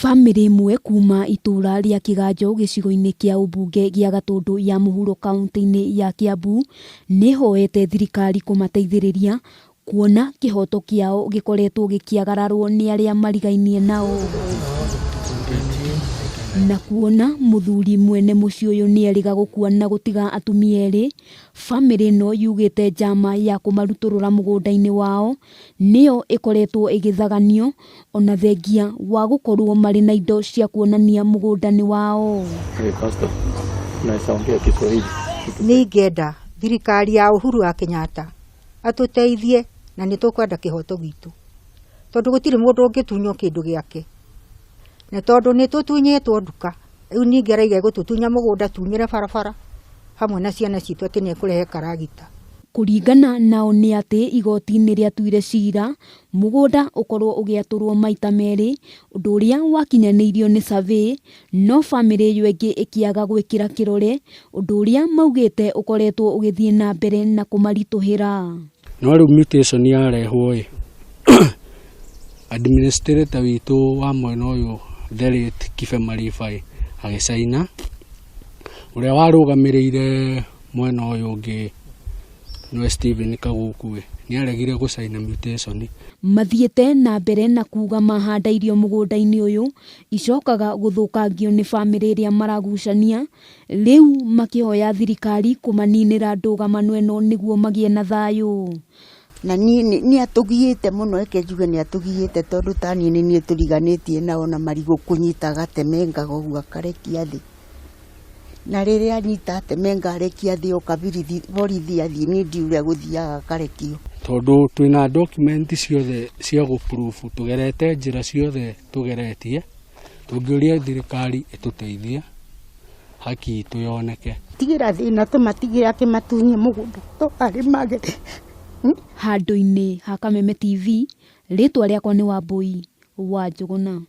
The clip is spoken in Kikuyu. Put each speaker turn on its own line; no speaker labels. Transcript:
Bamĩrĩ ĩmwe kuma itũra rĩa Kĩganjo gĩcigo-inĩ kĩa ũmbunge gĩa Gatũndũ ya mũhuro kaũntĩ-inĩ ya Kĩambu nĩĩhoete thirikari kũmateithĩrĩria kuona kĩhoto kĩao gĩkoretwo gĩkĩagararwo nĩ arĩa marigainie nao. Na kuona mũthuri mwene mũciĩ ũyũ nĩerĩga gũkua na gũtiga atumia erĩ, bamĩrĩ ĩno yugĩte njama ya kũmarutũrũra mũgũnda-inĩ wao nĩyo ĩkoretwo ĩgĩthaganio ona thengia wa gũkorwo marĩ na indo cia kuonania mũgũnda nĩ wao.
Hey, Pastor, unaweza ongea Kiswahili?
Nĩ ingĩenda thirikari ya Uhuru wa Kenyatta atũteithie na nĩ tũkwenda kĩhoto gitũ tondũ gũtirĩ mũndũ ũngĩtunywo kĩndũ gĩake na tondũ nĩ tũtunyĩtwo nduka rĩu ningĩ araiga egũtũtunya mũgũnda tumĩre barabara hamwe na ciana citũ atĩ nĩ ekũrehe karagita.
Kũringana nao nĩ atĩ igoti nĩ rĩatuire cira mũgũnda ũkorwo ũgĩatũrwo maita merĩ, ũndũ ũrĩa wakinyanĩirio nĩ survey, no bamĩrĩ ĩyo ĩngĩ ĩkĩaga gwĩkĩra kĩrore, ũndũ ũrĩa maugĩte ũkoretwo ũgĩthiĩ na mbere na kũmaritũhĩra.
No rĩu mutation yarehwo ĩ, administrator witũ wa mwena ũyũ the late Kibe Mariba ĩ, agĩcaina, ũrĩa warũgamĩrĩire mwena ũyũ ũngĩ nĩwe Stephen Kaguku ĩ, nĩ aregire gũcaina mutation.
Mathiĩte na mbere na kuga mahanda irio mũgũnda-inĩ ũyũ icokaga gũthũkangio nĩ bamĩrĩ ĩrĩa maragucania, rĩu makĩhoya thirikari kũmaninĩra ndũgamano ĩno nĩguo magĩe na thayũ.
Na niĩ nĩ atũgiĩte mũno, reke njuge nĩ atũgiĩte tondũ ta niĩ nĩ niĩ tũriganĩtie nao na marigũ kũnyita agatemengaga ũguo akarekia thĩ. Na rĩrĩa anyita atemenga arekia thĩ oka borithi athiĩ niĩ ndiũĩ ũrĩa gũthiaga akarekio.
Tondũ twĩna document ciothe cia gũ prove tũgerete njĩra ciothe tũgeretie, tũngĩũria thirikari ĩtũteithie haki itũ yoneke.
Tigĩra thĩna tũmatigĩre akĩmatunye mũgũnda tũkarĩmage.
Handũ-inĩ ha Kameme TV, rĩtwa rĩakwa nĩ Wambui wa Njũgũna.